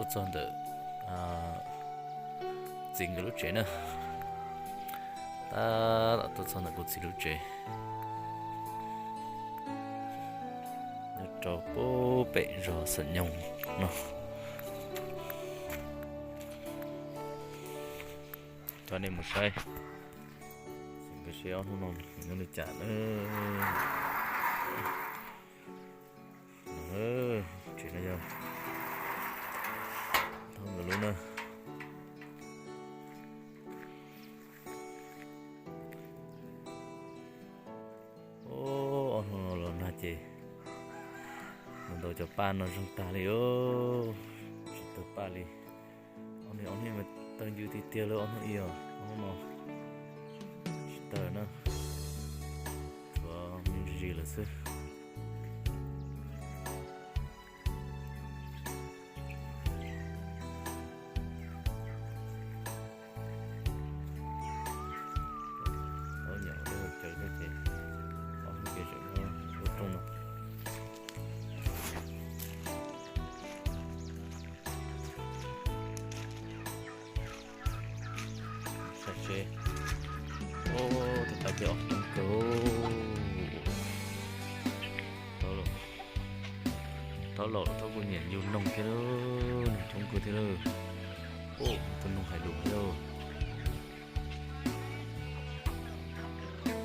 Txog ntawm txiv nkawd lub tsev na. Tab tom tuaj txog ntawm kuv txiv lub tsev. Nyob rau pem zos Xam Nyoog no. Coj nej mus saib, nkawd saib ob hnub no nyob li cas na. Tsev no yog thab nkawd lub na. Ob hnub no los nag ces mus ntaus cov paj no zoo tag li, tsis tawg paj li. Ob hnub, ob hnub mas tawg ncw tiag tiag li, ob hnub ib os, ob hnub no tsis tawg na, tshuav me ntsis lawm xwb. Ob nyuam lub hauv caws thiab ces ob hnub ces tseem ua rooj no. Saib seb. Tus paj ces ob coob kawg. Thaub laus, thaub kuj nyiam yug noog thiab, noog coob kawg thiab. Tus noog hais lus thiab.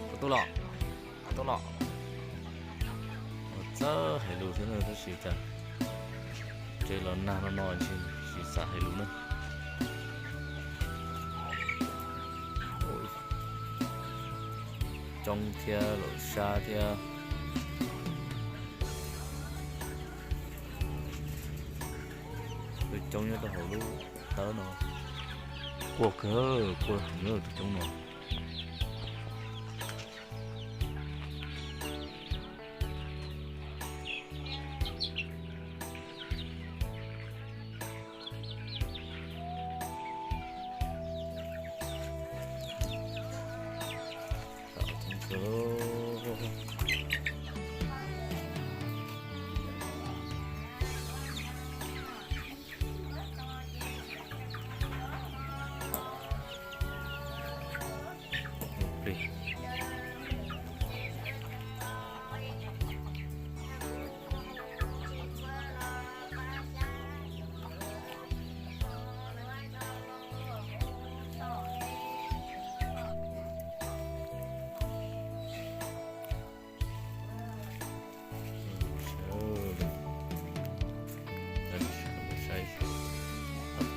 Puas tuaj los? Puas tuaj los? Txawj hais lus thiab na, tab sis cas tsev los nag no no tsis xam hais lus na. Coob thiab laum sab thiab. Tus coob nyob rau hauv lub tawb no. Quaj kawg, quaj heev tus coob no.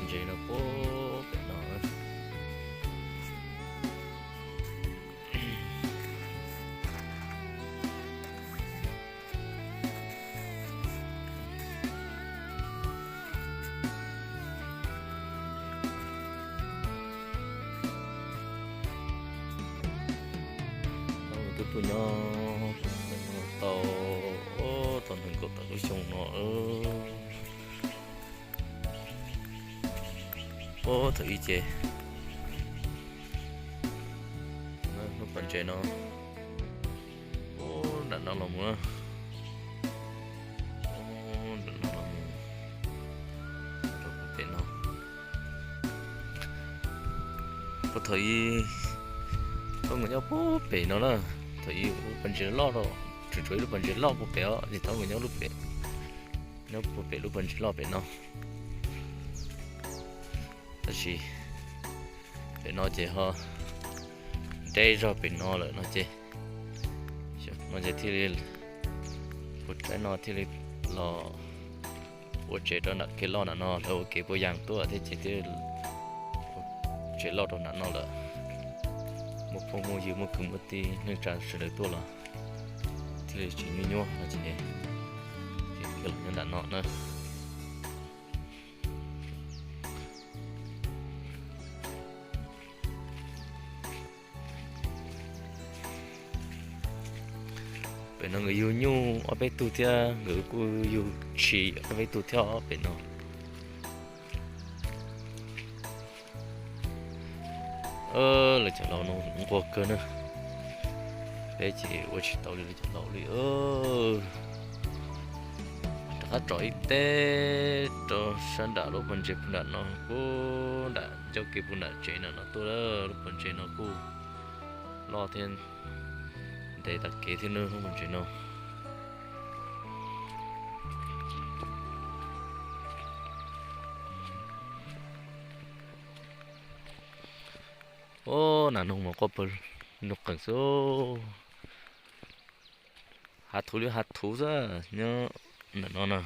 Ntses no puag pem no. Twb tuaj nyob tau, tau nees nkaum tawm lub xyoo no. Ub, thaum ib ces lub pas ntses no, ub, nram no los mus, ub, nram no los mus rau pem no. Puag thaum ub, thaum nkawd nyob puag pem no na, thaum ub lub pas ntses loj, tsuas tshuav ib lub pas ntses loj puag pem os, ces thaum nkawd nyob lub pem, nyob puag pem lub pas ntses loj pem no. Tab sis pem no ces ho deb zog pem no lawm no ces, no ces thiaj li, kuv tsaib no thiaj li los ua tsev rau nram kev loj nram no, lawv ua kev puas yas tuaj thiab ces thiaj ua tsev loj rau nram no lawm. Muaj phooj muaj ywg, muaj kwv muaj tij, neej tsa sawv daws tuaj los thiaj li tsis nyuaj nyuaj no ces, ces thiaj los nyob nram no na. Pem no nkawd yug nyuj ob peb tug thiab, nkawd kuj yug tshis ob peb tug thiab pem no. Lawv cov laus no nquag kawg na, peb ces ua tsis tau li lawv cov laus li. Tab tom ib teb rau sab nram lub pob ntseg puag nram no, puag nram ncauj kev puag nram tsev nram no tuaj, lub pob ntseg no kuj loj thiab ntev tas kev thiab nawb, lub pob ntseg no. Ub, nas noog mas quaj pawg nroog qees xwb. Hav thuv li hav thuv xwb nyob ntawm no na.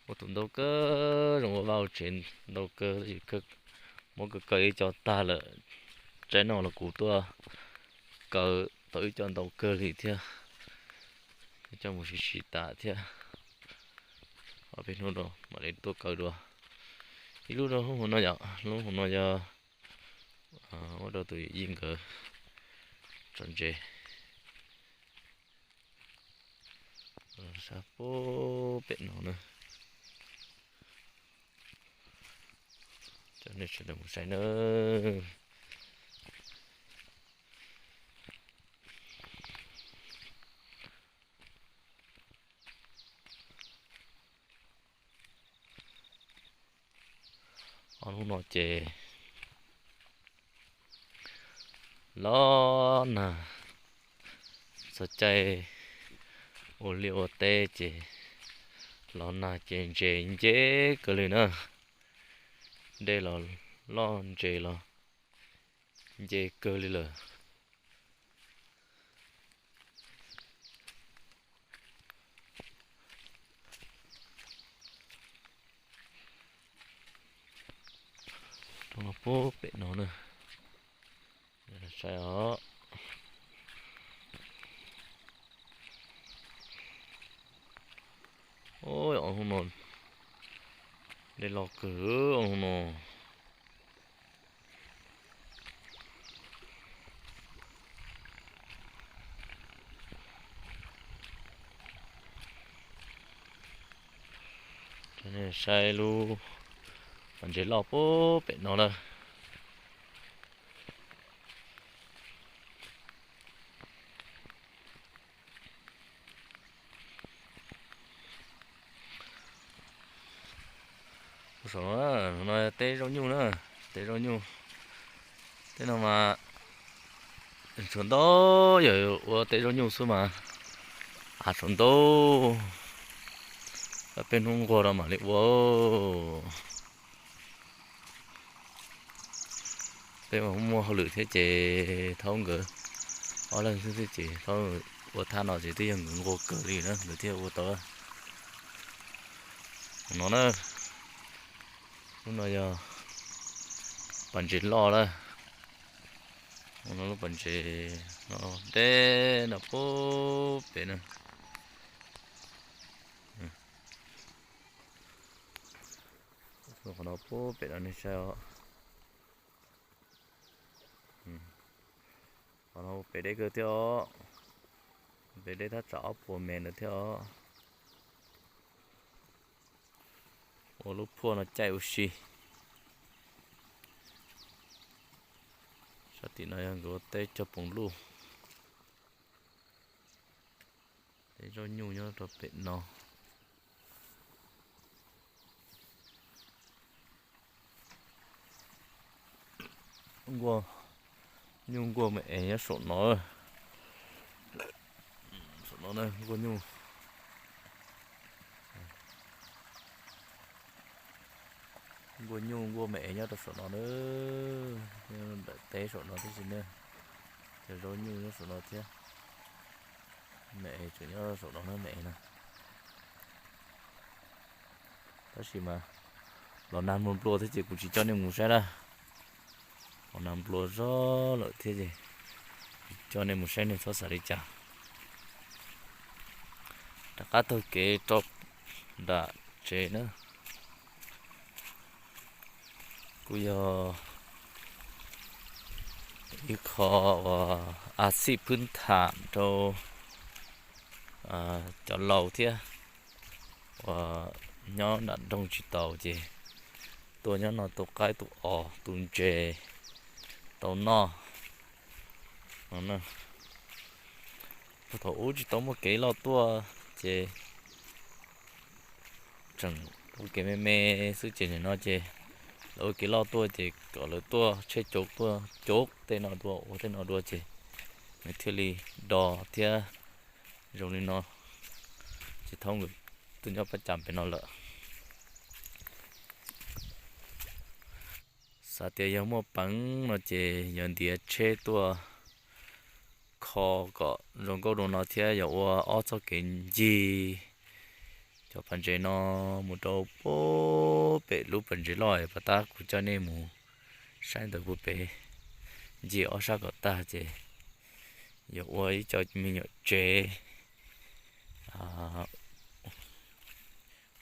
Ua tus ntau kawg, zoo ua vaj ua tsev ntau kawg, muab kaw kaw ib co tag lawm. Tsaib no los kuv tuaj kaw tau ib co ntau kawg li thiab, coj mus sim sim tas thiab. Ob peb hnub no mam li tuaj kaw dua. Ib lub rau lub hauv no yom, lub hauv no yog ua rau tus yij nkawd tso ntses. Sab pem no na, coj nej sawv daws mus saib nawb. Ob hnub no ces los nag, txog caij ua liaj ua teb ces los nag ces ntses nce kawg li na. Dej los loj, ntses los nce kawg li lawm. Rau no puag pem no na, saib os. Ob hnub no dej loj kawg, ob hnub no. Saib lub pas ntses loj puag pem no lawm. Saum no, no teb zaub nyuj na, teb zaub nyuj. Tej no mas tshuav ntau, yog ua teb zaub nyuj xwb mas av tshuav ntau, peb hnub nquag rau mam li ua. Peb mas muaj hauj lwm thiab ces thaub nkawd ob leeg xwb thiab ces thaub ua thaj no ces twb yog nkawd nquag kawg li na nkawd thiaj ua tau. Mus no na, lub no yog pas ntses loj lawm. Mus no lub pas ntses no deb no puag pem na. Qhov no puag pem no nej saib os. Qhov no pem deb kawg thiab os. Pem deb thaj tsam ob puas mev ntawd thiab os. Ua lub phuaj no caij ua si. Sab tim no yog nkawd ua teb cog poom luj. Teb zaub nyuj nyob rau pem no. Nkuaj, nyuj nkuaj me es nyob saum no. Saum no na nkuaj nyuj. Nkuaj nyuj nkuaj me es nyob rau saum no na. Nyob ntawm teb saum no tib si na. Cov zaub nyuj nyob saum no thiab. Me es tseem nyob saum no na me es na. Tab sis mas los nag nplua nplua thiab ces kuv tsis coj nej mus saib na. Los nag nplua zog lawm thiab ces coj nej mus saib nej txhob xav li cas. Rov qab taug kev rau nram tsev na. Kuj yog ib qho uas a xij phwb tham rau cov laus thiab uas nyob nram nroog tsis taus ces tuaj nyob no tu qaib tu os tu ntses tau noj. Puag thaum ub tsis tau muaj kev loj tuaj ces tseem ua kev me me xwb ces nim no ces lawv ua kev loj tuaj ces kom lawv tuaj tsheb cauv tuaj cauv tej no dua ua tej no dua ces nws thiaj li do thiab zoo li no. Ces thaum nkawd twb nyob pab cas pem no lawm. Xav tias yog muaj peev no ces yuav ntiav tsheb tuaj kho kom zoo nkauj dua no thiab yuav ua ob txoj kev ncig cov pas ntses no mus rau puag pem lub pas ntses loj es pas tab kuv coj nej mus saib ntawd puag pem, ncig ob sab kom tag ces yuav ua ib co me nyuam tsev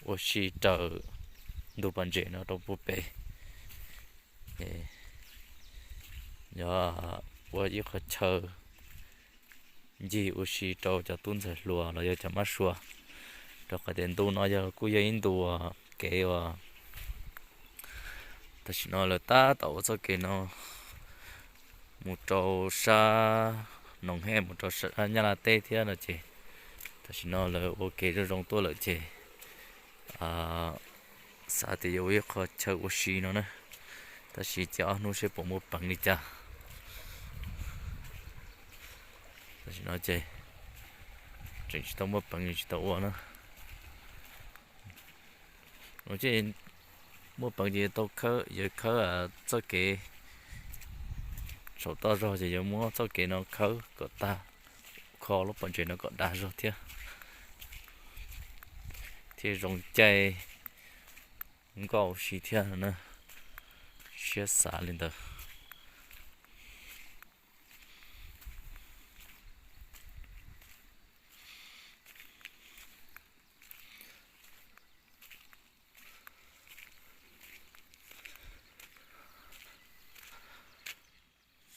ua si raws ntug pas ntses no rau puag pem. Yog ua ib qho chaw ncig ua si rau cov tub ntxhais hluas los yog cov mab sua, rau qhov tias ntu no yog kuj yog ib ntu kev uas tam sim no lawv tab tom ua txoj kev no mus rau sab Noov Hej mus rau sab Nyab Laj teb thiab no ces tam sim no lawv ua kev zoo zoo tuaj lawm ces xav tias yuav ua ib qho chaw ua si no na, tab sis cia ob hnub seb puas muaj peev li cas. Tam sim no ces tseem tsis tau muaj peev li tsis tau ua na. Muaj peev ces tau khawb, yuav khawb txoj kev saum toj zog ces yuav muab txoj kev no khawb kom tag, kho lub pas ntses no kom dag zog thiab, thiaj zoo caij nkoj ua si thiab na. Siab xav li ntawd.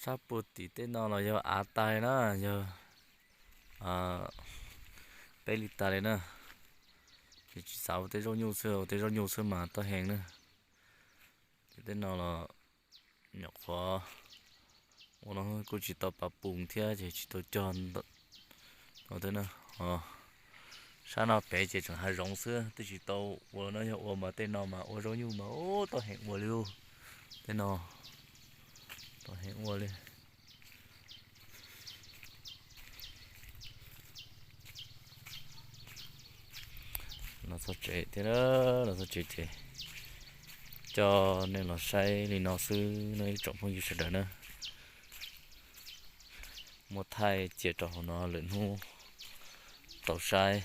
Sab puag tim tej no los yog av tas li na, yog peb li tas li na. Ces tsis xav ua tej zaub nyuj xwb, ua tej zaub nyuj xwb mas tau heev na. Ces tej no los nyuam qhuav ua no kuj tsis tau pav pus thiab ces tsis tau cog ntau thiab na. Sab no pem ces tseem hav zoov xwb twb tsis tau ua no, yog ua mas tej no mas ua zaub nyuj mas ub tau heev ua li. Tej no tau heev ua li. Los txog tsev thiab, los txog tsev ces coj nej los saib li no xwb no ib tsoom phooj ywg sawv daws na. Muab thaij cia rau hauv no lwm hnub tau saib.